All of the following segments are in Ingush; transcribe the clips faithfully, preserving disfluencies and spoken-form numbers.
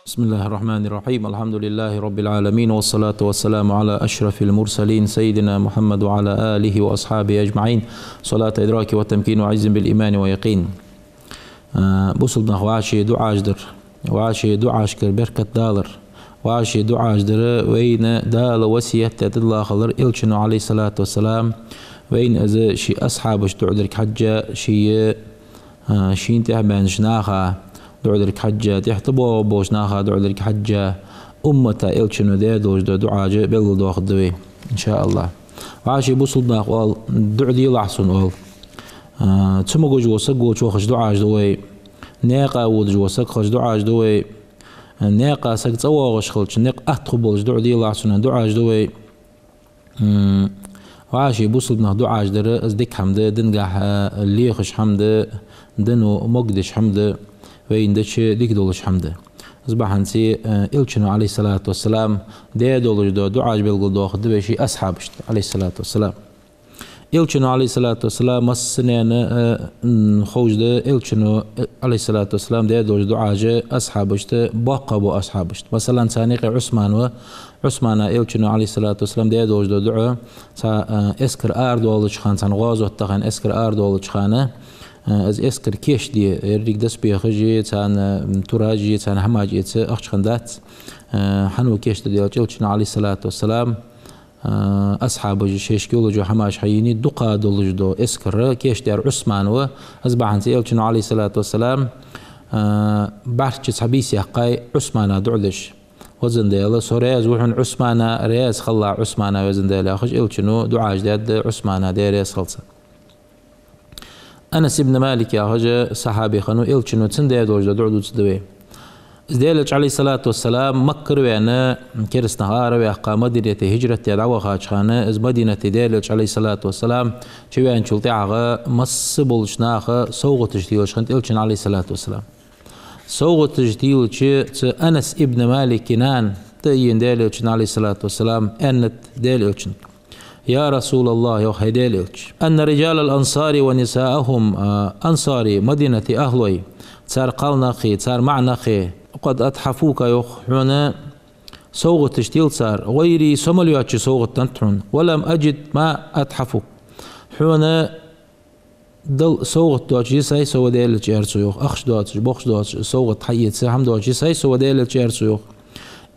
بسم الله الرحمن الرحيم. الحمد لله رب العالمين، والصلاة والسلام على أشرف المرسلين سيدنا محمد وعلى آله وأصحابه أجمعين. صلاة إدراك وتمكين وعز بالإيمان ويقين. А, бусалба нах, вӀаший дуӀаш дар, вӀаший дуӀашкара беркат далар, вӀаший дуӀаш дар вайна Дала васкет даь тӀадилла хилар. Элчано, عليه الصلاة والسلام, вайна из ший асхьабашта дуӀа дарга хьежжа, ший, а, шийна тӀехьа баьннача наха дуӀа дарга хьежжа, тӀехьа тӀабоагӀаш болча наха дуӀа дарга хьежжа, уммата Элчано даь долаш дола дуӀаш белгалдоахаргда вай, إن شاء الله. ВӀаший бусалба нах, оал, дуӀа делахь сона, оал. А, цамогаш вола саг волча хилча дуӀаш ду вай, наькъа водаш вола саг хилча дуӀаш ду вай, наькъа саг цӀавоагӀаш хилча, никъ атта хургболаш дуӀа делахь сона, дуӀаш ду вай. М, вӀаший бусалба нах, дуӀаш дар из дика хӀама да, динагахьа лехаш хӀама да, дино могадеш хӀама да, вайна дича дика долаш хӀама да. Из бахьанца, э, Элчано, عليه الصلاة والسلام, даь долаш дола дуӀаш белгалдоахаргда вай ший асхьабашта, عليه الصلاة والسلام. Элчано, عليه الصلاة والسلام, массанена, э, м, ховш да, Элчано, э, عليه الصلاة والسلام, даь долаш дола дуӀаш асхьабашта, боккхий бола асхьабашта. Масала, царна юкъе Ӏусман ва, Ӏусмана Элчано, عليه الصلاة والسلام, даь долаш дола дуӀа, цхьа, э, эскар арадоалача хана, цхьан гӀазота тӀа хьайна эскар арадоалача хана, э, из эскар кийчде, еррига доспехаш а, царна, м, тураш а, царна хӀамаш а эца ахча хиннадац, э, хьан ва кийчдаь даьлча, Элчано, عليه الصلاة والسلام, а, асхьабаша шоашка йолаш йола хӀамаш хьайийна, дукха долаш дола эскар кийчдаьр Ӏусман ва. Из бахьанца Элчано, عليه الصلاة والسلام, а, бӀарчча цхьа бийса яьккхай Ӏусмана дуӀа деш. Везан Даьла, со раьза ва хьона Ӏусмана, раьза хилалахь Ӏусмана, Везан Даьла, яхаш, Элчано дуӀаш даьд Ӏусмана, Даьла раьза хилва цунна. Анас ибн Малик яхаш сахьаба хиннав, Элчано цунна даь долаш дола дуӀа дувцаргда вай. Из Даьла Элча, عليه الصلاة والسلام, Маккара вена, кераста нах араваьккха, Мадинате хӀижрат даь дӀавахача хана, из Мадинате Даьла Элча, عليه الصلاة والسلام, чувеначул тӀехьагӀа масса болча наха совгӀаташ телаш хиннад Элчанна, عليه الصلاة والسلام. СовгӀаташ телача, цу Анас ибн Малика нана тӀаена Даьла Элчанна, عليه الصلاة والسلام, аьннад Даьла Элчанга: يا رسول الله, йоах, хӀай Даьла Элча, إن رجال الأنصار ونساءهم, а, ансарий, Мадинате ахӀлой, цар кхалнахи, цар маӀанахи, قد أتحفوك, йоах, хьона совгӀаташ тел цар, غيري, со мел йоацача совгӀат деннад хьона, ولم أجد ما أتحفك. Хьона дала совгӀат доацаш йисай со, ва Даьла Элча, аьлар цо, йоах, ахча доацаш, бохча доацаш, совгӀат хьаэца хӀама доацаш йисай со, ва Даьла Элча, аьлар цо, йоах.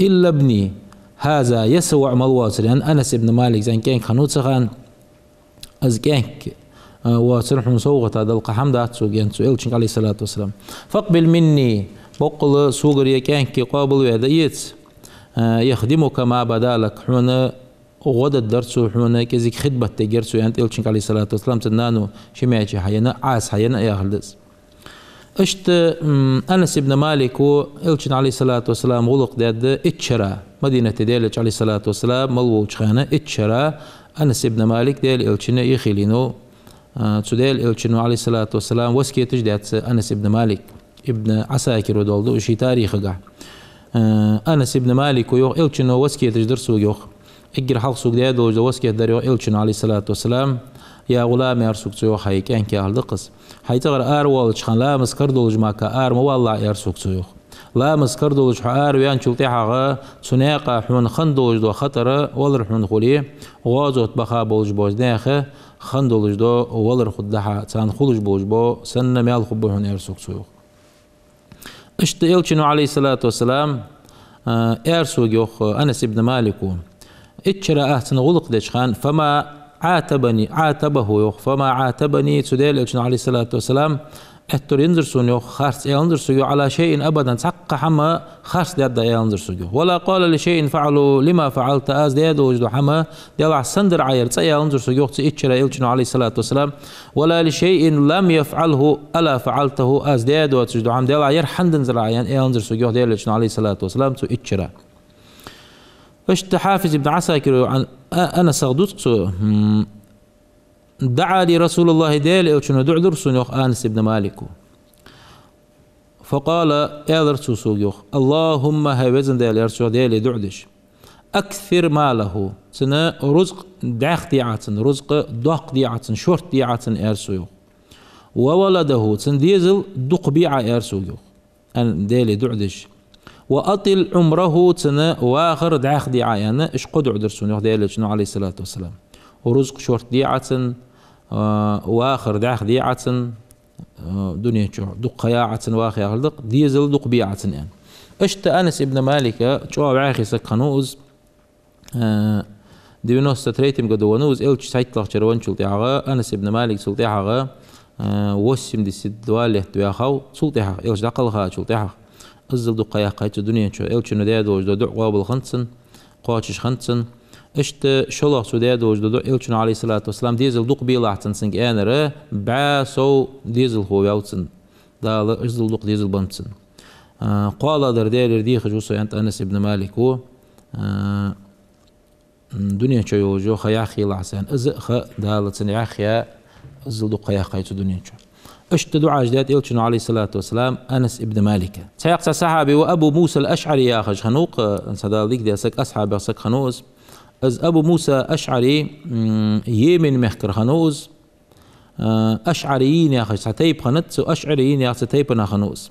إلا ابني هذا, ер са воӀ мел воацар, аьнна, Анас ибн Малик зӀамига кӀаьнк хиннав цу хана, из кӀаьнк, а, воацар хьона совгӀата дала кхы хӀама дац сога, аьннад цо Элчанга, عليه الصلاة والسلام. فاقبل مني, боккъала согара ер кӀаьнк къоабалве, дӀаэца, а, يخدمك ما بدا لك, хьона гӀо дергдар цо, хьона кӀезига хидмат дергдар цо, аьннад Элчанга, عليه الصلاة والسلام, цун нано ши маьчи хьаена, Ӏаса хьаена, яхилга да из. Иштта, м, Анас ибн Малика Элчан, عليه الصلاة والسلام, гӀулакх даьд итт шера, Мадинате Даьла Элча, عليه الصلاة والسلام, мел волча хана итт шера Анас ибн Малик Даьла Элчан юхе лийнав, а, цу Даьла Элчано, عليه الصلاة والسلام, васкеташ даьд цу Анас ибн Малика. Ибн Ӏасакира доаладу ший тарихагахь. Э, Анас ибн Малика йоах, Элчано васкеташ дир сога, йоах. Эггара хьалха сога даь долаш дола васкет дар, йоах, Элчано, عليه الصلاة والسلام: يا غلام, аьлар сога цо, йоах, хӀай кӀаьнк, яхилга да-кх из. Хьай цӀагӀара аравоалача хана ламаз кара долаш мара аравалалахь, аьлар сога цо, йоах. Ламаз кара долаш хьо араваьнначул тӀехьагӀа цу наькъа хьона хинна долаш дола хатӀар, валар хьона хуле, гӀазота баха болаш болча наьха хинна долаш дола валар хургда хьа, царна хулаш болаш бола санна маьл хургба хьона, аьлар сога цо, йоах. Иштта Элчано, عليه الصلاة والسلام, а, аьлар сога, йоах, Анас ибн Малика, итт шера аз цунна гӀулакх деча хана, فما عاتبني, عاتبه, йоах, فما عاتبني, цу Даьла Элчано, عليه الصلاة والسلام, аьттур яьннзар сона, йоах, харц аьннзар сога, йоах, على شيء أبدا, цхьаккха хӀама харц даьд аьннзар сога, йоах. ولا قال لشيء فعلته لم فعلت, аз даь долаш дола хӀама делахь сенна дир Ӏа ер, цкъа аьннзар сога, йоах, цу итт шера Элчано, عليه الصلاة والسلام. ولا لشيء لم يفعله ألا فعلته, аз даь доацаш дола хӀама делахь ер хӀана динзар Ӏа, аьннзар сога, йоах, Даьла Элчано, عليه الصلاة والسلام, цу итт шера. Иштта Хьафиз ибн Ӏасакира Ан-, А-, Анасах дувц цо, м, دعا لي رسول الله, Даьла Элчано дуӀа дир сона, йоах, Анас ибн Малика. فقال, аьлар цо сога, йоах: اللهم, хӀай Везан Даьла, аьлар цо, йоах, Даьлага дуӀа деш, أكثر ماله, цун рузкъ дӀаьха де Ӏа цунна, рузкъ доккха де Ӏа цунна, шортта де Ӏа цунна, аьлар цо, йоах. وولده, цун дезал дукха бе Ӏа, аьлар цо, йоах, аьнна, Даьлага дуӀа деш. وأطل عمره, цун вахар дӀаьха де Ӏа, аьнна, иштта кхо дуӀа дир цо, йоах, Даьла Элчано, عليه الصلاة والسلام. Рузкъа шортта де Ӏа цун, а, вахар дӀаьха де Ӏа цун, а, дунен чу дукха ха я Ӏа цун, ваха яхар да-кх, дезал дукха бе Ӏа цун, аьнна. Иштта Анас ибн Малик чӀоагӀа вӀаьхий саг хиннав из, а, девяносто третьем году веннав из, Элча цхьайтталагӀча шера венначул тӀехьагӀа, Анас ибн Малик цул тӀехьагӀа, а, восемьдесят два лет ваьхав, цул тӀехьагӀа, Элча дӀакхалхачул тӀехьагӀа. Иззал дукха ха яьккхай цо дунен чу, Элчано даь долаш дола дуӀа къоабал хиннад цун, кхоачаш хиннад цун. Иштта шоллагӀа цо даь долаш дола дуӀа, Элчано, عليه الصلاة والسلام, дезал дукха белахь цун, цунга аьннар, бӀаь сов дезалхо ваьв цун. Дала иззал дукха дезал беннаб цун. А, кхоалагӀдар Даьлагара дехаш ва со, аьннад Анас ибн Малика. А, дунен чу йолаш йола ха яхь хилахь санна, из а ха Дала цунна яхь я, иззал дукха ха яьккхай цо дунен чу. Иштта дуӀаш даьд Элчано, عليه الصلاة والسلام, Анас ибн Малика. Цхьаькха цхьа сахьаби ва, Абу Муса ал-АшӀари яхаш хиннав-кх, цхьа Дала дика даь саг, асхьабех саг хиннав из. Из Абу Муса АшӀари, м, Йемен мехкара хиннав из. А, ашӀарийин яхаш цхьа тайпа хиннад, цу ашӀарийин яхача тайпанах хиннав из.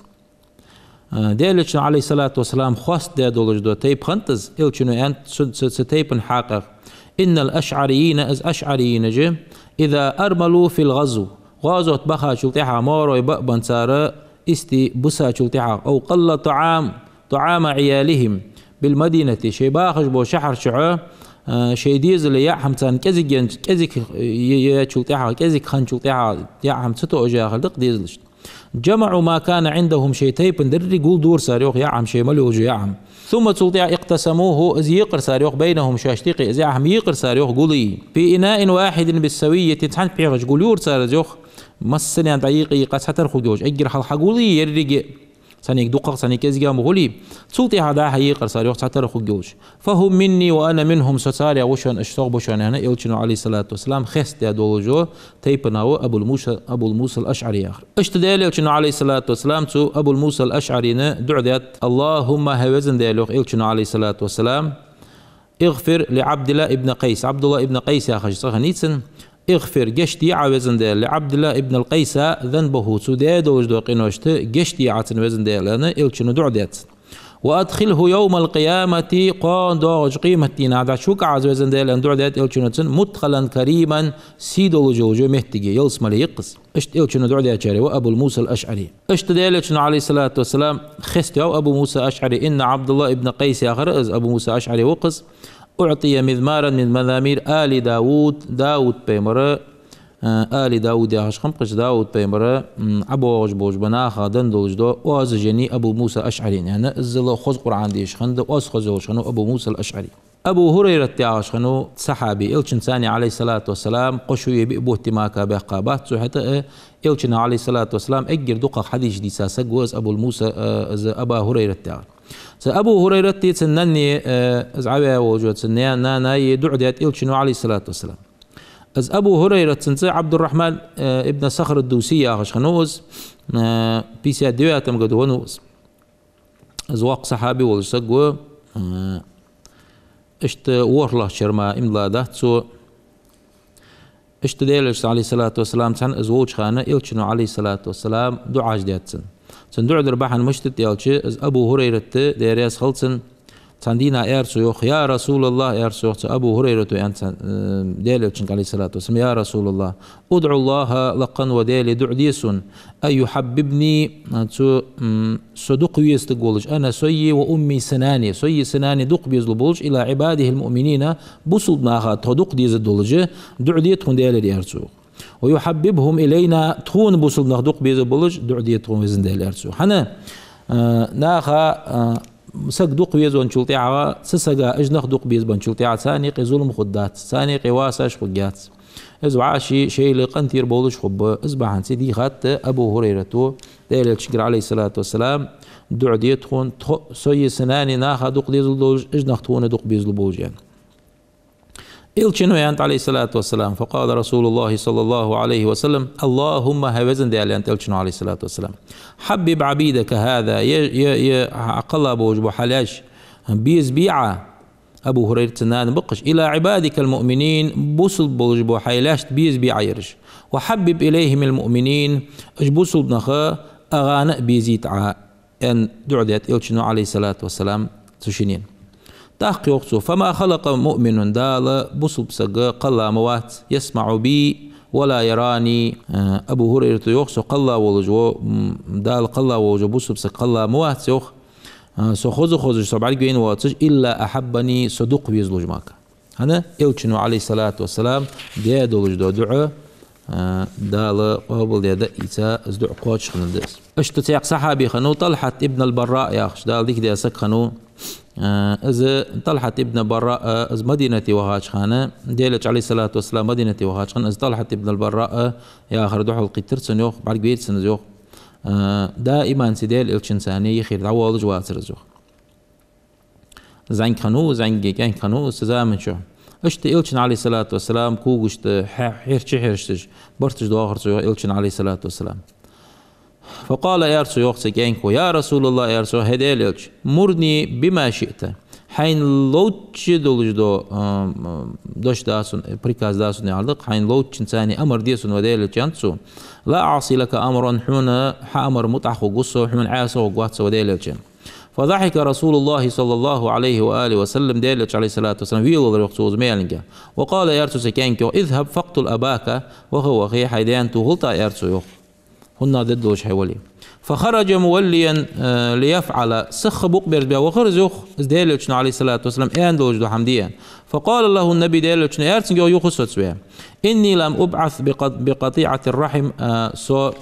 А, Даьла Элчано, عليه الصلاة والسلام, хоастадаь долаш дола тайпа хиннад из, Элчано аьннад цу, цу, цу тайпан хьакъехьа: إن الأشعريين, из ашӀарийинаш, إذا أرملوا في الغزو, гӀазот бахачул тӀехьагӀа, маьрой ба а бенна цар истий бусачул тӀехьагӀа, أو قل طعام، طعام عيالهم بالمدينة, шоай бахаш бола шахьар чу, а, шоай дезала яа хӀама царна кӀезига ен-, кӀезига е-, е-, ечул тӀехьагӀа, кӀезига хинначул тӀехьагӀа яа хӀама ца тоъаш яхар да-кх дезалашта. جمعوا ما كان عندهم, шоай тайпан деррига гулдора цар, йоах, яа хӀама, шоай мел йолаш йола яа хӀама. ثم, цул тӀехьагӀа, اقتسموه, из екъар цар, йоах, بينهم, шоашта юкъе из яа хӀама екъар цар, йоах, гулйий. في إناء واحد بالسوية, цхьан пхьегӀа чу гулйора цар из, йоах. Массанена дӀаекъа-екъа цхьатарра хургйолаш, эггара хьалха хьагулйий еррига а, цхьаннега дукхагӀа, цхьаннега кӀезигагӀа ма гулйий. Цул тӀехьагӀа дӀа-хьа екъар цар, йоах, цхьатарра хургйолаш. فهم مني وأنا منهم, со царех ва шоана, уж сох ба шоана, аьнна, Элчано, عليه الصلاة والسلام, хестадаь долаш йолча тайпанах ва Абул Муса, Абул Муса ал-АшӀари яхар. Иштта Даьла Элчано, عليه الصلاة والسلام, цу Абул Муса ал-АшӀарийна дуӀа даьд: اللهم, хӀай Везан Даьла, йоах Элчано, عليه الصلاة والسلام, اغفر لعبد الله بن قيس, Ӏабдуллахь ибн Къайс яхаш цӀи хиннай цун, اغفر, гешт де Ӏа, Везан Даьла, لعبد الله بن القيس ذنبه, цо даь долаш дола къиношта гешт де Ӏа цунна, Везан Даьла, аьнна, Элчано дуӀа даьд цунна. وأدخله يوم القيامة, кхоана доагӀача къематдийнахьа дӀачуваккха Ӏа из, Везан Даьла, аьнна, дуӀа даьд Элчано цунна, مدخلا كريما, сий долаш йолча моттиге, ялсмале я-кх из. Иштта Элчано дуӀа даьчарех ва Абул Муса ал-АшӀари. Иштта Даьла Элчано, عليه الصلاة والسلام, хеставаьв Абу Муса АшӀари, إن عبد الله بن قيس яхар из, Абу Муса АшӀари ва-кх из, أعطي مزمارا من مزامير آل داود, Дауд пайхамара, а, Али Дауд яхаш хиннаб-кх уж, Дауд пайхамара, м, ӀобоагӀаш болаш ба наха денна долаш дола оаз еннай Абу Муса АшӀарина, аьнна, иззал хоза Къуръан дешаш хиннад, оаз хоза йолаш хиннав Абу Муса ал-АшӀари. Абу ХӀурайрат яхаш хиннав сахьаби, Элчанца, عليه الصلاة والسلام, кхо шу е биъ бутт мара баьхка бац цо, хӀаьта а Элчанах, عليه الصلاة والسلام, эггара дукхагӀа хьадисаш дийца саг ва из Абул Муса, а, из Аба ХӀурайрат яхар. Цу Абу ХӀурайрата, цун нанна, а, из Ӏаваь волаш вола цун на-, нанна дуӀа даьд Элчано, عليه الصلاة والسلام. Из Абу ХӀурайрат, цун цӀи Ӏабдуррахьман, а, ибн Сахр ад-Дуси яхаш хиннав из, а, пятьдесят девятом году веннав из. Из воккха сахьаби волаш саг ва, а, иштта ворхӀлагӀча шера мара иман дилла дац цо. Иштта Даьла Элчанца, عليه الصلاة والسلام, цхьана из волча хана Элчано, عليه الصلاة والسلام, дуӀаш даьд цунна. Цун дуӀа дар бахьан мишта да аьлча, из Абу ХӀурайрат, Даьла раьза хилва цунна, цхьан дийнахьа аьлар цо, йоах: يا رسول الله, аьлар цо, йоах, цу Абу ХӀурайрата аьннад цхьан, э, Даьла Элчанга, عليه الصلاة والسلام, يا رسول الله, ادع الله, лакха вола Даьла, дуӀа де сона, أن يحببني, цо, м, со дукха везаш волаш, أنا, со а, وأمي, са нана а, со а, са нана а дукха безалуш болаш, إلى عباده المؤمنين, бусалба наха тхо дукха дезаш долаш, дуӀа де тхона, Даьлера, аьлар цо. ويحببهم إلينا, тхона бусалба нах дукха безаш болаш дуӀа де тхона, Везан Даьла, аьлар цо. ХӀана, а, наха, а, саг дукха везавенначул тӀехьагӀа, цу сага уж нах дукха безабенначул тӀехьагӀа, царна юкъе зулам хургдац, царна юкъе васаш хургьяц. Из вӀаши шоайла къинтӀера болаш хургба, из бахьанца дийхад Абу ХӀурайрата Даьла Элчангара, عليه الصلاة والسلام, дуӀа де тхона, тхо, со а, са нана а наха дукха дезалуш долаш, уж нах тхона дукха безалуш болаш, аьнна. Элчано аьннад, عليه الصلاة والسلام, فقال رسول الله صلى الله عليه وسلم: اللهم, хӀай Везан Даьла, аьннад Элчано, عليه الصلاة والسلام, حبب عبدك هذا, е, е, е, хьа кхелла болаш бола хьа лаьш безабе Ӏа, Абу ХӀурайрат, цун нана ба-кх уж, إلى عبادك المؤمنين, бусалба болаш бола хьай лаьшта безабе Ӏа ераш. «وحبب إليهم المؤمنين», уж бусалба нах Ӏа гӀана а безийта Ӏа, аьнна дуӀа даьд Элчано, عليه الصلاة والسلام, цу шиннена. ТӀаккха йоах цо: «فما خلق مؤمن», Дала бусалба саг кхелла ма вац, «يسمع بي ولا يراني». Э, Абу ХӀурайрата йоах: со кхелла волаш вола, м, Дала кхелла волаш вола бусалба саг кхелла ма вац, йоах, э, со хоза-хозаш, со бӀаргавайна воацаш, «إلا أحبني», со дукха везалуш мара. ХӀана? Элчано, عليه الصلاة والسلام, даь долаш дола дуӀа, а, Дала къоабалдаь да из, из дуӀа кхоачаш хиннад из. Иштта цхьа сахьаби хиннав ТӀалхьат ибн аль-Бараъ яхаш, Дала дика даь саг хиннав. А, из ТӀалхьат ибн Бараъ, из Мадинате вахача хана, Даьла Элча, عليه الصلاة والسلام, Мадинате вахача хана, из ТӀалхьат ибн аль-Бараъ яхар духьалкхийттар цунна, йоах, бӀаргавайра цунна из, йоах. А, даиман цу Даьла Элчанца юхера дӀавоалаш вацар из, йоах. ЗӀамига хиннав, зӀамига кӀаьнк хиннав цу заман чухь. Иштта Элчан, عليه الصلاة والسلام, когашта хье-, хьерча хьерчаш, барташ доахар цо, йоах, Элчан, عليه الصلاة والسلام. «فقال», аьлар цо, йоах, цу кӀаьнко: «يا رسول الله», аьлар цо, «хӀай Даьла Элча, مرني بما شئت». Хьайна ловча долаш дола, ам, ам, дош да сона, приказ да сона, яхар да-кх, хьайна ловчунца амар де сона, ва Даьла Элча, аьннад цо. «لا أعصي لك أمرا», хьона хьа амар мутӀахьа хургва со, хьона Ӏаьса хургвац со, ва Даьла Элча. «فضحك رسول الله صلى الله عليه وآله وسلم», Даьла Элча, عليه الصلاة والسلام, велавелар, йоах, цо из ма аьллинге. «وقال», аьлар цо цу кӀаьнко, йоах: «اذهب فاقتل أباك», ваха, ваха, хьай даьна тохал тӀаккха, аьлар цо, йоах, хӀанз дергдолаш хьо вале. «فخرج موليا, э, ليفعل», сиха букъ берзабаь вахар из, йоах, из Даьла Элчано, عليه الصلاة والسلام, аьнна долаш дола хӀама де аьнна. «فقال له النبي», Даьла Элчано аьлар цунга, йоах, юха соцаваь: «إني لم أبعث بقط-، بقطيعة الرحم», э, со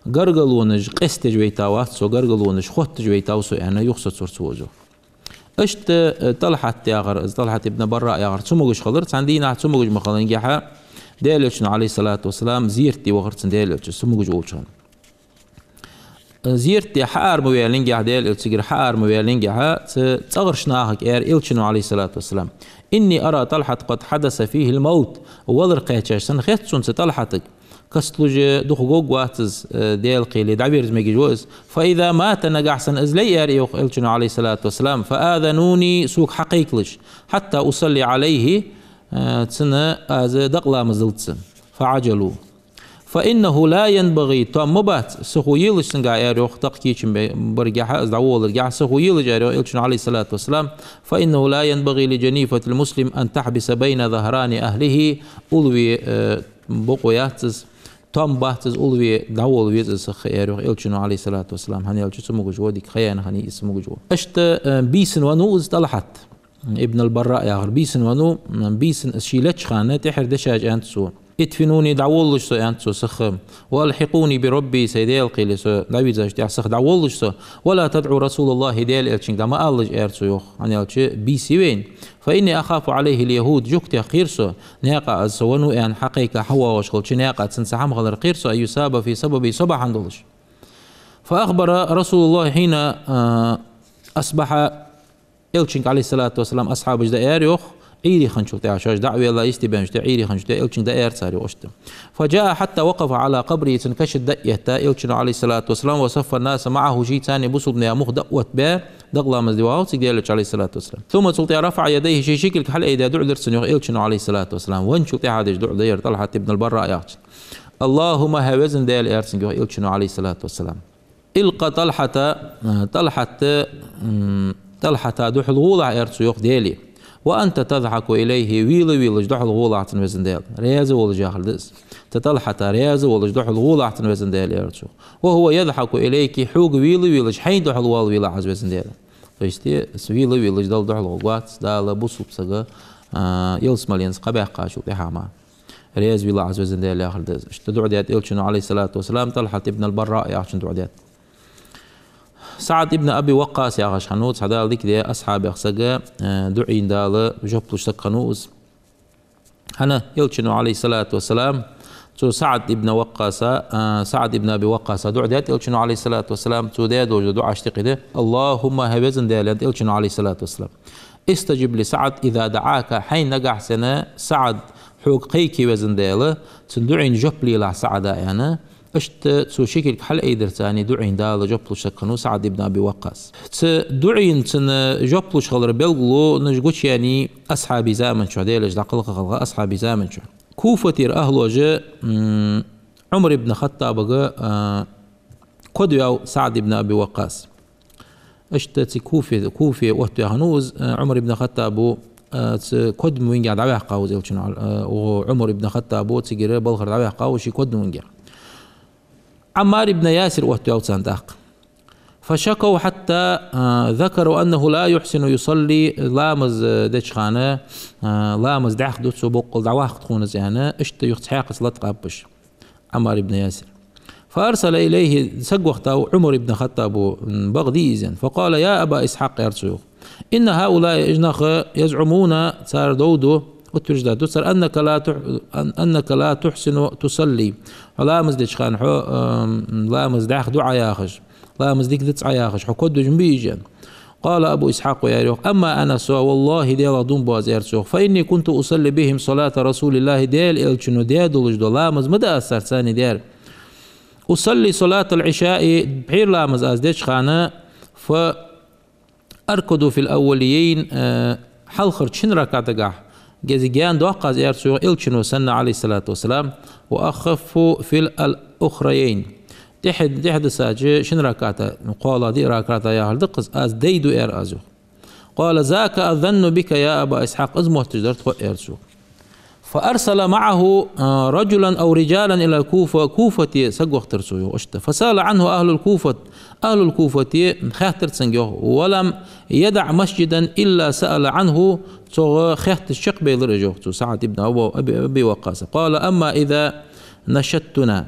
гаргалонаш къестадеш вайта вац со, гаргалонаш хоттадеш вайтав со, аьнна, юха соцавир цо из, йоах. Иштта, э, ТӀалхьат яхар, из ТӀалхьат ибн Бараъ яхар цамогаш хилар, цхьан дийнахьа цамогаш ма хиллингехьа, Даьла Элчано, عليه الصلاة والسلام, зерат де вахар цунна Даьла Элча, цамогаш волча хана. Э, зерат де хьаара ма ваьллингехьа, Даьла Элча цигара хьаара ма ваьллингехьа, цу цӀагӀарча нахага аьлар Элчано, عليه الصلاة والسلام: «إني أرى طلحة قد حدث فيه الموت». Валар кхаьчача санна хет сона цу ТӀалхьатага. Кастлуш дукха гӀоргвац из, э, Даьла кхеле дӀаверза мегаш ва из. «فإذا مات», нагахьа санна из ле, аьлар, йоах, Элчано, عليه الصلاة والسلام, «فآذنوني», сога хьакхайкалаш, «حتى أصلي عليه», э, цунна аз дакъа ламаз даллалца. «فعجلوا». «فإنه لا ينبغي», том ма бац, сихо елаш цунга, аьлар, йоах, дакъа кийча бе-, баргахьа, из дӀаволларгахьа, сихо елаш, аьлар, йоах, Элчано, عليه الصلاة والسلام, «فإنه لا ينبغي لجنيفة المسلم أن تحبس بين ظهراني أهله», уллаве, э, бокъо яц из, том бац из, уллаве дӀаволла веза из сиха, аьлар, йоах, Элчано, عليه الصلاة والسلام, хӀана аьлча цамогаш ва, дика ха яьнна хиннай из, цамогаш ва. Иштта, э, бийсан венав из ТӀалхьат ибн аль-Бараъ яхар, бийсан венав, м, бийсан из ше леча хана, тӀехьара дешаш аьннад цо: «ادفنوني», дӀаволлалаш со, аьннад цо, сиха, «وألحقوني بربي», сай Даьла кхеле со дӀавийрзача тӀехьа сиха дӀаволлалаш со, «ولا تدعوا رسول الله», Даьла Элчанга дӀа ма алалаш, аьлар цо, йоах, хӀана аьлча бийса я вайна. «فإني أخاف عليه اليهود», жугтех кхер со, наькъа из со венав аьнна хьакхайка хьавоагӀаш хилча, наькъа цунца хӀама хилар кхер со, «أن يصاب في سببي», со бахьан долаш. «فأخبر رسول الله حين, э, أصبح», Элчанга, عليه الصلاة والسلام, асхьабаша дӀааьлар, йоах, Ӏуйре хинначул тӀехьа, шоаш дӀа а ваьнна, йисте баьнначул тӀехьа, Ӏуйре хинначул тӀехьа Элчанга дӀааьлар цар, йоах, иштта. «فجاء حتى وقف على قبره», цун каша тӀа дӀаэтта Элчано, عليه الصلاة والسلام, «وصف الناس معه», шийца цхьана бусалба наьха мугӀ дӀаоттабаь, дакъа ламаз де вагӀа цига Даьла Элча, عليه الصلاة والسلام. «ثم», цул тӀехьа, «رفع يديه», ший ши кулг хьалъайдаь дуӀа дир цунна, йоах, Элчано, عليه الصلاة والسلام. Венначул тӀехьа деш дуӀа да ер ТӀалхьат ибн аль-Бараъ яхачун. «اللهم», хӀай везан Даьла, аьлар цунга, йоах, Элчано, عليه الصلاة والسلام, «الق طلحة, э, ТӀалхьат, м, ТӀалхьата духьал гӀолахь», аьлар цо, йоах, Даьлага. «وأنت تضحك إليه», вела-велаш духьал гӀолахь цунна, везан Даьла. Раьза волаш яхар да из. Цу ТӀалхьата раьза волаш духьал гӀолахь цунна, везан Даьла, аьлар цо. «وهو يضحك إليك», хьога вела-велаш хьайна духьал вала велахь из, везан Даьла. То есть, э, вела-велаш Далла духьал гӀоргвац, Дала бусалба саг, а, ялсмаленца кхаъ баьккхачул тӀехьа мара. Раьза велахь из, везан Даьла, яхар да из. Иштта дуӀа даьд Элчано, عليه الصلاة والسلام, ТӀалхьат ибн аль-Бараъ яхачун дуӀа даьд. СаӀд ибн Аби Ваккъас яхаш хиннав цхьа Дала дика даь асхьабех саг, э, дуӀайна Дала жоп луш саг хиннав из. ХӀана, Элчано, عليه الصلاة والسلام, цу СаӀд ибн Ваккъаса, э, СаӀд ибн Аби Ваккъаса дуӀа даьд Элчано, عليه الصلاة والسلام, цо даь долча дуӀашта юкъе да: «اللهم», хӀай везан Даьла, аьннад Элчано, عليه الصلاة والسلام, «استجب لسعد إذا دعاك», хьайна нагахьа санна СаӀд хьога кхайке, везан Даьла, цун дуӀайна жоп лелахь СаӀда, аьнна. Иштта цо ши кулг хьалъайдарца цхьана дуӀайна Дала жоп луш саг хиннав СаӀд ибн Аби Ваккъас. Цу дуӀайна цунна жоп луш хилара белгалонаш гучаяьннай асхьабий заман чухь, Даьла Элча дӀакхалха хилча асхьабий заман чухь. Куфатера ахӀлоша, м, Ӏумар ибн Хаттабага, а, кодваьв СаӀд ибн Аби Ваккъас. Иштта цу Куфе, Куфе оттаваь хиннав из, а, Ӏумар ибн Хаттабо, а, цу кодвеннагахь дӀаваьккхав из Элчано, а, укхо Ӏумар ибн Хаттабо цигара балхара дӀаваьккхав ший кодвеннагахь. Ӏаммар ибн Ясир оттаваьв царна тӀаккха. فشكوا حتى، а, ذكروا أنه لا يحسن يصلي, ламаз, а, деча хана, а, ламаз дӀаьха ду цо, боккъал дӀаваккха тхона из аьнна, иштта юха цхьаькхаза латкъаб уж. Ӏаммар ибн Ясир. فأرسل إليه, саг вахийтав Ӏумар ибн Хаттабо, м, бакъдий из аьнна. فقال: يا أبا إسحاق, аьлар цо йоах. إن هؤلاء, уж нах, يزعمون, цар дов ду, утверждать ду цар, أنك لا تح-, أن-, أنك لا تحسن تصلي. Хьо ламаз деча хана хьо, ам, ламаз дӀаьха ду Ӏа яхаш, ламаз дика дац Ӏа яхаш, хьо кодвеш ма бий уж аьнна. قال أبو إسحاق, аьлар йоах: أما أنا, со, والله, Даьлах дув буъ аз, аьлар цо йоах, فإني كنت أصلي بهم صلاة رسول الله, Даьла Элчано даь долаш дола ламаз ма дий аз царца цхьана даьр. أصلي صلاة العشاء, пхьера ламаз аз деча хана, فأركد في الأوليين, а, хьалхарча шин ракаӀатагахь гези гаьна доаккх аз, аьлар цо йоах, Элчано санна, عليه الصلاة والسلام, وأخف في الأخريين. ТӀехьа, тӀехьа дисача шин ракаӀата, кхоалагӀа, диъ ракаӀата яхар да-кх из, аз дай ду, аьлар аз йоах. قال: ذاك الظن بك يا أبا إسحاق, из мотташ дар тхо, аьлар цо. فأرسل معه، а, رجلا أو رجالا إلى الكوفة, Куфате саг вахийтар цо йоах иштта. فسأل عنه أهل الكوفة, ахӀлул Куфате хаьттар цунга йоах. ولم يدع مسجدا إلا سأل عنه, цох хетташ чакхбаьлар уж йоах цу СаӀд ибн Абу-, Аби, Аби Ваккъаса. قال: أما إذا نشدتنا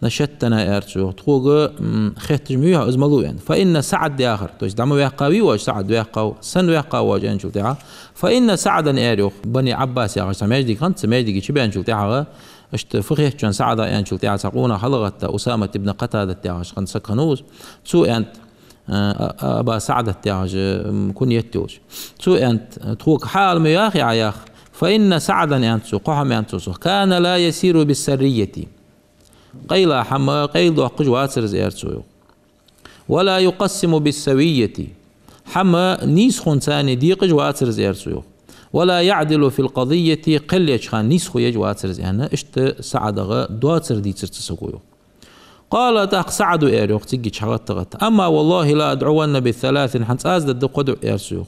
نشدتنا, аьлар цо йоах, тхога, м, хетташ ма вий хьо, из малув аьнна. فإن سعدا, яхар, то есть дӀа ма ваьккхавий оаш, СаӀд ваьккхав, сенна ваьккхав оаш аьнначул тӀехьагӀа. فإن سعدا, аьлар йоах, Бани Ӏаббас яхаш цхьа маьждиг хиннад, цу маьждига чубаьнначул тӀехьагӀа, иштта фу хет шоана СаӀда аьнначул тӀехьагӀа цхьа къонах хьалгӀетта, Усамат ибн Къатадат яхаш хинна саг хиннав из. Цо аьннад, а, а, Аба СаӀдат яхаш, м, куньят йолаш. Цо аьннад: тхога хьаала ма ваьхий Ӏа, яхаш. فإن سعدا, аьннад цо, кхо хӀама аьннад цо цох, كان لا يسير بالسرية. Къайла хӀама къайладоаккхаш вацар из, аьлар цо йоах. ولا يقسم بالسوية. ХӀама нийсхонца цхьана декъаш вацар из, аьлар цо йоах. ولا يعدل في القضية. Кхел еча хана нийсхо еш вацар из, аьнна, иштта СаӀдага доацар дийцар цу саго йоах. قال, тӀаккха СаӀда аьлар йоах, цигга хьагӀатта-гӀатта: أما والله لأدعون بثلاث, хӀанз аз дергда кхо дуӀа, аьлар цо йоах.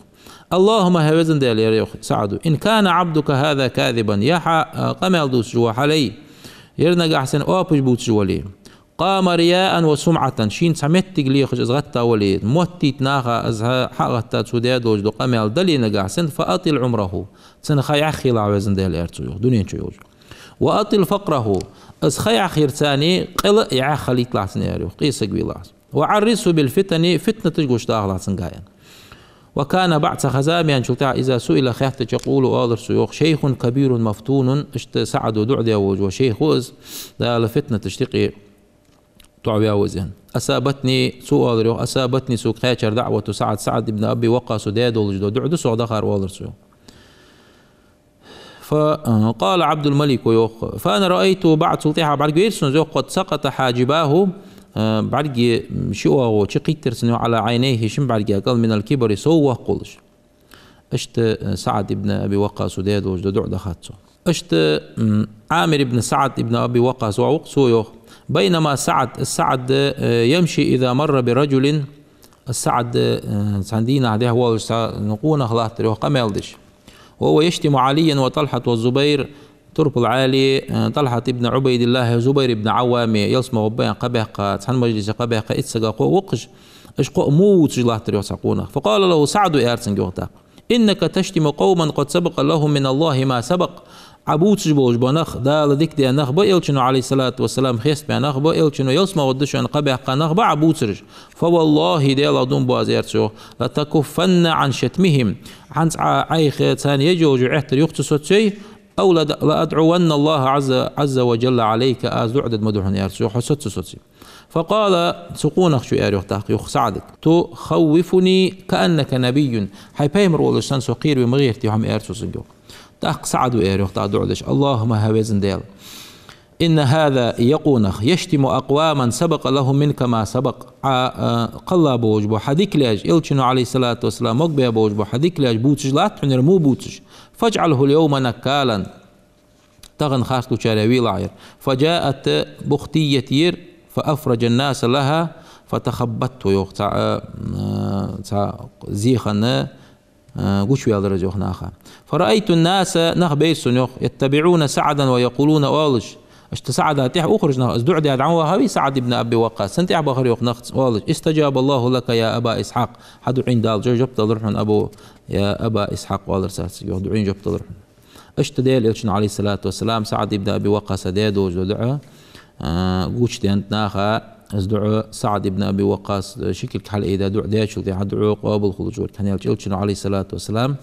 اللهم, хӀай везан Даьла, аьлар йоах СаӀда, إن كان عبدك هذا كاذبا, ер хьа, а, къамаьл дувцаш вола хьа лай, ер нагахьа санна оапаш бувцаш вале, قام رياء وسمعة, шийна цхьа моттиг лехаш из гӀаттавале, моттийта наха из хьа-, хьагӀатта цо даь долаш дола къамаьл дале нагахьа санна, فأطل عمره, цун ха яхъелахь, везан Даьла, аьлар цо йоах, дунен чу йолаш. وأطل فقره, из ха яхъярца цхьана къел а яххалийталахь цун, аьлар йоах, къе саг велахь из. وعرضه بالفتن, фитнаташ гучадахалахь цунга, аьнна. وكان بعد, цхьа ха-зама яьнначул тӀехьагӀа, إذا سئل, хаьттача, يقول, оалар цо йоах: شيخ كبير مفتون, иштта СаӀда дуӀа даь волаш вола шайх ва из, Дала фитнаташта юкъе тоӀаваьв из, аьнна. أصابتني, цо оалар йоах, أصابتني, сога кхаьчар دعوة سعد, СаӀд ибн Аби Ваккъаса даь долаш дола дуӀа да сох дахар, оалар цо йоах. فقال عبد الملك, йоах: فأنا رأيته بعد, цул тӀехьагӀа бӀаргавайра сона из йоах, قد سقط حاجباه, а, бӀаргий ши оагӀув чукхийттар цун йоах, على عينيه, шин бӀарга кӀал, من الكبر, сов воккха волаш. Иштта, а, СаӀд ибн Аби Ваккъаса даь долаш дола дуӀа дахад цо. Иштта, м, Ӏамир ибн СаӀд ибн Аби Ваккъас воӀ ва-кх, цо йоах: بينما سعد, СаӀд, а, يمشي إذا مر برجل, СаӀд, э, цхьан дийнахьа дехьа волаш цхьа къонах латтар йоах къамаьл деш. وهو يشتم عليا وطلحة والزبير, турпал Ӏаьлий, э, ТӀалхьат ибн Ӏубайдиллахьи, Зубайр ибн Ӏаввами ялсмала гӀоргба аьнна кхаъ баьккха, цхьан мажлисе кхаъ баьккха итт саг кхоъ ва-кх уж, уж кхоъ во вувцаш латтар йоах цхьа къонах. فقال له سعد, аьлар цунга йоах тӀаккха: إنك تشتم قوما قد سبق لهم من الله ما سبق. Ӏа бувцаш болаш бола нах, Дала дика даь нах ба, Элчано, عليه الصلاة والسلام, хеставаь нах ба, Элчано ялсмала гӀоргда шо аьнна кхаъ баьккха нах ба Ӏа бувцараш. فوالله, Даьлах дув буъ аз, аьлар цо йоах, لتكفن عن شتمهم. ХӀанз Ӏа Ӏайха царна еш йола Ӏоттар юха ца соцайой, أو لد-, لأدعون الله عز, عز وجل عليك, аз дуӀа дергда ма дий хьона, аьлар цо йоах, хьо соц ца соцайой. فقال, цу къонахчо аьлар йоах тӀаккха йоах СаӀдага: تخوفني كأنك نبي. Хьай пайхамар волаш санна со кхераве ма гӀертий хьо-м, аьлар цо цунга йоах. ТӀаккха СаӀда аьлар йоах тӀаккха дуӀа деш: اللهم, хӀай везан Даьла, إن هذا, ер къонах, يشتم أقواما سبق لهم منك ما سبق. Ӏа, а, кхелла болаш бола хьа дика лаьш, Элчано, عليه الصلاة والسلام, могабаь болаш бола хьа дика лаьш бувцаш латт хьона ер во бувцаш. فاجعله اليوم نكالا. Тахан харц лучарех вийлахь ер. فجاءت بختية ер, فأفرج الناس لها فتخبطته йоах. Цхьа, а, цхьа зеханна, а, гучаваьлар из йоах наха. فرأيت الناس, нах байра сона йоах, يتبعون سعدا ويقولون оалаш. Иштта СаӀда тӀехьа ухараш нах, из дуӀа даь дӀавахавий СаӀд ибн Аби Ваккъас. Цун тӀехьа бахар йоах нах оалаш: استجاب الله لك يا أبا إسحاق. Хьа дуӀайна Дала жоп далар хьона, Абу, я Аба Исхьакъ, оалар цар цига йоах, дуӀайна жоп далар хьона. Иштта Даьла Элчано, عليه الصلاة والسلام, СаӀд ибн Аби Ваккъаса даь долаш дола дуӀа, а, гучадаьннад наха, из дуӀа СаӀд ибн Аби Ваккъас ши кулг хьалъайдаь дуӀа даьчул тӀехьа дуӀа къоабал хулаш вар. ХӀана аьлча Элчано, عليه الصلاة والسلام,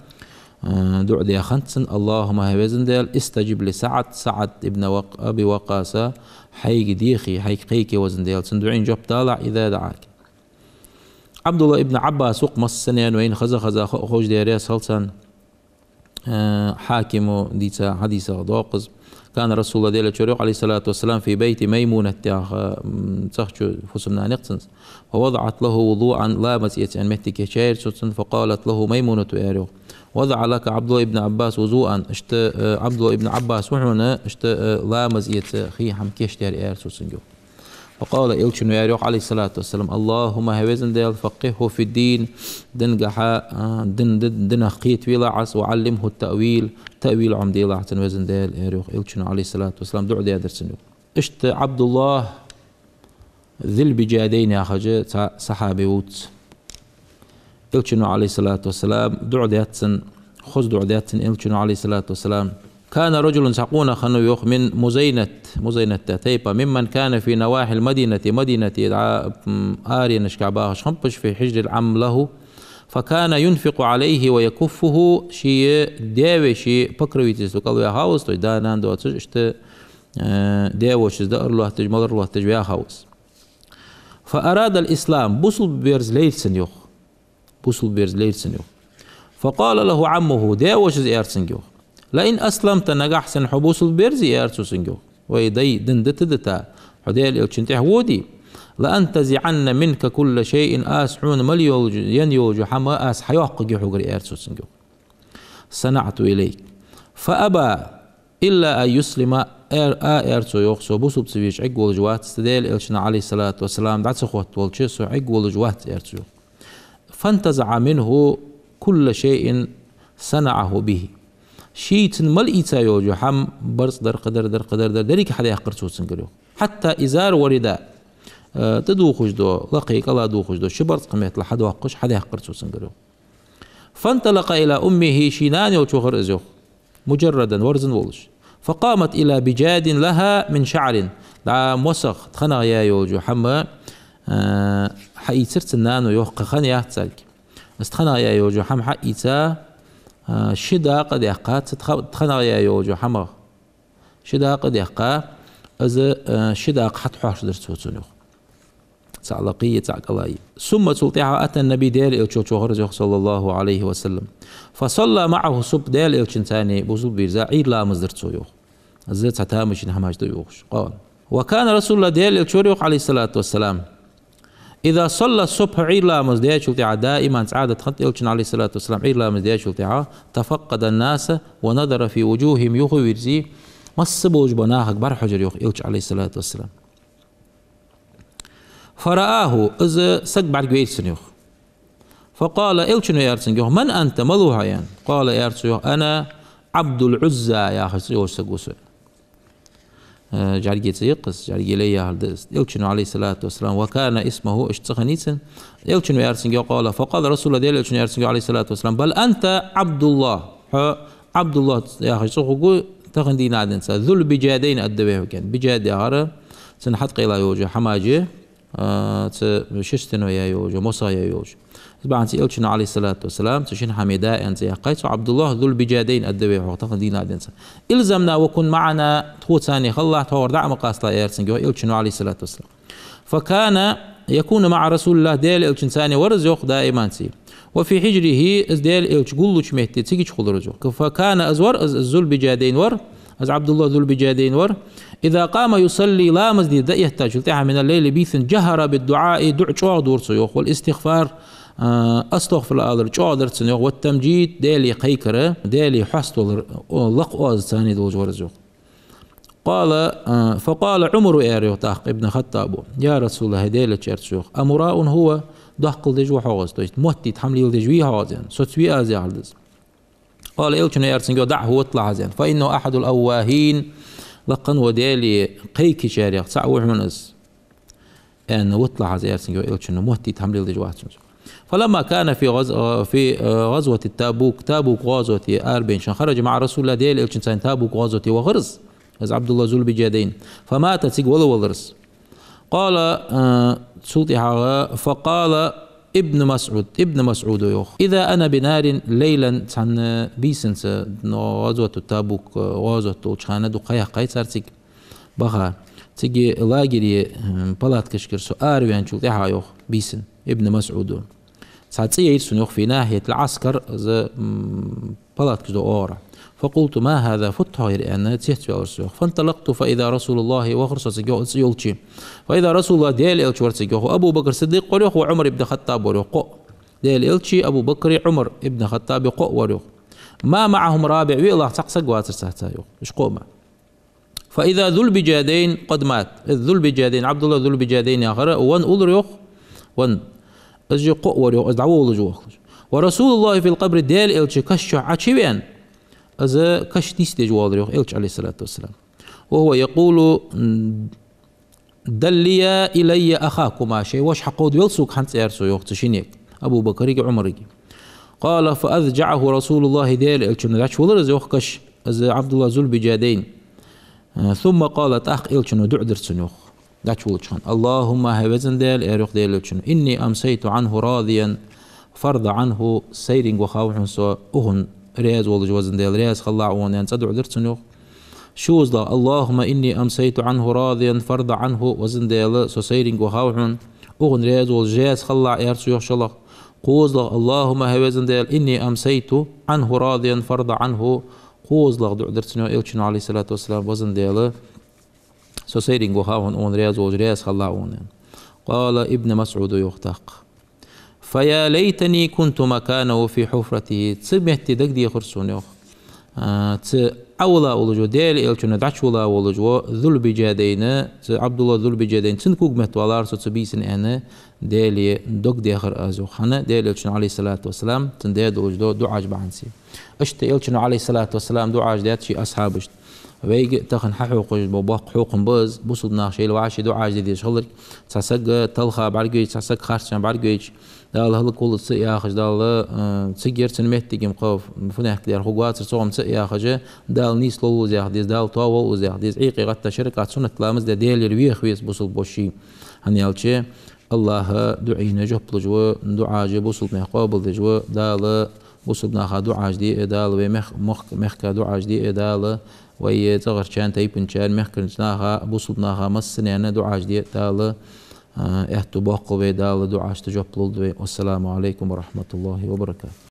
а, дуӀа даь хиннад цунна: اللهم, хӀай Веза Даьла, استجب لسعد, СаӀд ибн Вак-, Аби Ваккъаса хьайга дехе, хьайга кхайке, Веза Даьла, цун дуӀайна жоп далахь, إذا دعاك. Ӏабдуллахь ибн Ӏаббас ва-кх, массанена вайна хоза-хоза хо-, ховш дар из хилча а, Хьакима дийца хьадисах доаккх из. كان رسول الله, Даьла Элча вар йоах, عليه الصلاة والسلم, في بيت ميمونة яха, м, цӀагӀа чу фусам-нана я-кх цун. فوضعت له وضوءا, ламаз эца аьнна моттиг кийчъяьяр цо цунна. فقالت له ميمونة, аьлар йоах: وضع لك عبد الله بن عباس وضوءا. Иштта, э, Ӏабдуллахь ибн Ӏаббас ва хьона, иштта, э, ламаз эца хий-хӀама кийчдаьр, аьлар цо цунга йоах. فقال, Элчано аьлар йоах, عليه الصلاة والسلام: اللهم, хӀай Веза Даьла, فقهه في الدين, динагахьа, а, дин, дин, динах кхетавелахь Ӏа из, وعلمه التأويل, таъвил Ӏомаделахь цунна, Веза Даьла, аьлар йоах Элчано, عليه الصلاة والسلام, дуӀа даьдар цунна йоах. Иштта Ӏабдуллахь Зул-Бижадайн яхаш цхьа сахьаби вувц. Элчано, عليه الصلاة والسلام, дуӀа даьд цунна, хоза дуӀа даьд цунна Элчано, عليه الصلاة والسلام. كان رجل, цхьа къонах хиннав йоах, من مزينة, Музайната тайпа, ممن كان في نواحي المدينة, Мадинате дӀа, м, аренашка бахаш хиннаб уж, في حجر عم له, فكان ينفق عليه ويكفه, ший даь-веший покровительство кӀалваьхав из, то есть да-нана доацаш, иштта, э, даь-вешийца даар лоаттадеш, малар лоаттадеш ваьхав из. فأراد الإسلام, бусалба верза лайра цунна йоах. Бусалба верза лайра цунна йоах. فقال له عمه, даь-вошас аьлар цунга йоах: لئن أسلمت, нагахьа санна хьо бусалба верзе, аьлар цо цунга йоах, вай дай дин дита-дита, хьо Даьла Элчана тӀехьа воде, لأنتزعن منك كل شيء, аз хьона мел йолча, енна йолча хӀама аз хьайоаккхаргья хьогара, аьлар цо цунга йоах. صنعت إليك. فأبى إلا أن يسلم, аьлар, а, аьлар цо йоах, со бусалба ца везаш Ӏергволаш вац, цу Даьла Элчанна, عليه الصلاة والسلام, дӀа ца хоттаволча со Ӏергволаш вац, аьлар цо йоах. فانتزع منه كل شيء صنعه به. Ший цунна мел ийца йолча хӀама, барзкъа дар, кхыдар дар, кхыдар дар, деррига хьадаьккхар цо цунгара йоах. حتى إزار ورداء, э, тӀадувхаш дола, лакхе кӀала дувхаш дола ши барзкъа меттала хьадоаккхаш, хьадаьккхар цо цунгара йоах. فانطلق إلى أمه, ший нана йолча вахар из йоах, مجردا, верзана волаш. فقامت إلى بجاد لها من شعر, дӀа мосах тханах яь йолча хӀама, э, хьаийцар цун нано йоах, кхы хӀама яц царга. Из тханах яь йолча хӀама хьаийца, э, ши дакъа даьккха, цу тха-, тханах яь йолча хӀамах ши дакъа даьккха, из, э, ши дакъа хьатӀахьош дир цо цунна йоах. ЦаӀ лакхе, цаӀ кӀала. ثم, цул тӀехьагӀа, أتى النبي, Даьла Элча волча вахар из йоах, صلى الله عليه وسلم. فصلى معه الصبح, Даьла Элчанца цхьана бусалба вийрза Ӏуйра ламаз дир цо йоах. Из цхьа тамашийна хӀамаш да йоах. قال: وكان رسول الله, Даьла Элча вар йоах, عليه الصلاة والسلام, إذا صلى الصبح, Ӏуйра ламаз даьчул тӀехьагӀа, даиман цхьа Ӏадат хиннад Элчан, عليه الصلاة والسلام, Ӏуйра ламаз даьчул тӀехьагӀа, تفقد الناس ونظر في وجوههم, юхавийрза, масса болча бола нахага бӀарахьожар йоах Элча, عليه الصلاة والسلام. فرآه, из саг бӀаргавайра цунна йоах. فقال, Элчано аьлар цунга йоах: من أنت, мала ва хьо, аьнна. قال, аьлар цо йоах: أنا عبد العزى, яхаш цӀи йолаш саг ва со. Э, жӀаргий цӀи я-кх из, жӀаргий лай яхар да из. Элчано, عليه الصلاة والسلام, وكان اسمه, иштта цӀи хиннай цун. Элчано аьлар цунга йоах, قال, فقال رسول الله, Даьла Элчано аьлар цунга, عليه الصلاة والسلام: بل أنت عبد الله. Хьо Ӏабдуллахь яхаш цӀи хургва тахан дийнахьа денз, ذو البجادين, аргда вай хьога. Бижад яхар цун хьатӀакхелла йолча хӀамаш, а, цу шерстеной яь йолаш, мосах яь йолаш. Из бахьанца Элчано, عليه الصلاة والسلام, цу шин хӀаман да аьнна цӀи яьккхай цо, Ӏабдуллахь ذو البجادين аргда вай хьога тахан дийнахьа денз. الزمنا وكن معنا, тхоца цхьана хилалахь, тхогара дӀа ма къасталахь, аьлар цунга йоах Элчано, عليه الصلاة والسلام. فكان يكون مع رسول الله, Даьла Элчанца цхьана вар из йоах даиман цӀи. وفي حجره, из Даьла Элча гуллуча метте цига чу хулар из йоах. فكان, из вар, из, из ذو البجادين вар, из Ӏабдуллахь ذو البجادين вар, إذا قام يصلي, ламаз де дӀаэттачул тӀехьагӀа, من الليل, бийсан, جهر بالدعاء, дуӀа чӀоагӀа дора цо йоах, والاستغفار, а, астагӀфируллахӀ алар чӀоагӀа дир цо йоах, والتمجيد, Даьлага кхайкар, Даьлага хьоаставалар, о, лакха оазаца цхьана долаш вар из йоах. قال, а, فقال عمر, аьлар йоах тӀаккха Ибн ХаттӀаба: يا رسول الله, хӀай Даьла элча, аьлар цо йоах, أمراء هو, доккхал деш ва хьогӀ из, то есть моттийта хӀама леладеш вий хьогӀ из, аьнна, соцавий аз яхар да из. قال, элчано аьлар цунга йоах: دعه, виталахь из, аьнна, فإنه أحد الأواهين, лакха волча Даьлага кхайкачарех цаӀ ва хьона из, аьнна, виталахь из, аьлар цунга йоах элчано, моттийта хӀама леладеш вац хьона из. فلما كان في غز-, في, а, غزوة التبوك, Табук гӀазоте арабаьннача хана, خرج مع رسول الله, Даьла элчанца Табук гӀазоте вахар из, из ӀабдуллахӀ Зулбижадайн. فمات, цига вала валар из. قال, а, цул тӀехьагӀа, فقال ابن مسعود, Ибн МасӀуда йоах: إذا أنا بنار ليلا, цхьан бийсанца, но гӀазоте Табук, а, гӀазот долча хана дукха ха яьккхай цар цига, баха. Цига лагере, м, палаткашкара со араваьнначул тӀехьагӀа йоах бийсан Ибн МасӀуда. Цхьа цӀи яйра сона йоах, في ناحية العسكر, из, м, палаткаш дола оагӀорахьа. فقلت: ما هذا, фуд хьогӀ ер, аьнна, цецваьлар со йоах. فانطلقت فإذا رسول الله, вахар со цига йоах, цӀи йолча. فإذا رسول الله, Даьла элча вар цига йоах, وأبو بكر الصديق вар йоах, وعمر بن الخطاب вар йоах, кхоъ. Даьла элчеи Абу Бакари Ӏумар ибн ХаттӀаби кхоъ вар йоах. ما معهم رابع, виълагӀа цхьаккха саг вацар царца йоах, уж кхоъ мара. فإذا ذو البجادين قد مات. Из Зулбижадайн, ӀабдуллахӀ Зулбижадайн яхар, венна улар йоах, венна. Из же кхоъ вар йоах, из дӀаволалуш вахалуш. ورسول الله في القبر, Даьла элча каша чу Ӏочувенна, из каш нийсдеш воаллар йоах элча, عليه الصلاة والسلام. وهو يقول: دليا إلي أخاكما, шоай воша хьакховдавел сога хӀанз, аьлар цо йоах цу шиннега, Абу Бакарига, Ӏумарига. قال: فأضجعه رسول الله, Даьла элчано дӀачувуллар из йоах каш, из ӀабдуллахӀ Зулбижадайн. ثم قال, тӀаккха элчано дуӀа дир цунна йоах дӀачувуллача хана: اللهم, хӀай везан Даьла, аьлар йоах Даьла элчано, إني أمسيت عنه راضيا فارض عنه, сайренга вахав хьона со укхунна раьза волаш, везан Даьла, раьза хилалахь укхунна, аьнна, цкъа дуӀа дир цунна йоах. ШозлагӀа: اللهم إني أمسيت عنه راضيا فارض عنه, везан Даьла, со сайренга вахав хьона, укхунна раьза волаш, раьза хилалахь, аьлар цо йоах шоллагӀа. КхозлагӀа: اللهم, хӀай везан Даьла, إني أمسيت عنه راضيا فارض عنه. КхозлагӀа дуӀа дир цунна йоах элчано, عليه الصلاة والسلام, везан Даьла, со сайренга вахав хьона, укхунна раьза волаш, раьза хилалахь укхунна, аьнна. قال ابن مسعود йоах тӀаккха: فيا ليتني كنت مكانه في حفرته. Цу метте дагадехар сона йоах, а, цу Ӏовилла волаш вола, Даьла элчано дӀачувулла волаш вола Зулбижадайн, цу ӀабдуллахӀ Зулбижадайн, цун когаметта валара со цу бийсан, аьнна, Даьлага дог дехар аз йоах. ХӀана? Даьла элчано, عليه الصلاة والسلام, цунна даь долаш дола дуӀаш бахьанца. Иштта элчано, عليه الصلاة والسلام, дуӀаш даьд ший асхьабашта. Вайга тахан хьахьокхаш бола боккха хьокхам ба из, бусалба наха шоайла вӀаши дуӀаш де дезаш хилар. Цхьа саг талха бӀаргавайча, цхьа саг харцахьа бӀаргавайча, Дала хӀалакволва из ца яхаш, Дала, э, цига яр цун моттиг, им кхы фуннахьа дар хургвацар цох, им ца яхаш, Дала нийслолва из яха деза, Дала тоаволва из яха деза, Ӏийкъе гӀатта ши ракаӀат суннат ламаз де, Даьлагара веха веза бусалба воша. ХӀана аьлча, АллахӀ дуӀайна жоп луш ва, дуӀаш бусалба наьха къоабалдеш ва, Дала бусалба наха дуӀаш де, Дала вай мех-, мохк-, мехка дуӀаш де, Дала вай цӀагӀарчарна, тайпанчарна, мехкарча наха, бусалба наха массанена дуӀаш де, Дала, а, аьттув боаккхалба вай, Дала дуӀашта жоп лулда вай. والسلام عليكم ورحمة الله وبركاته.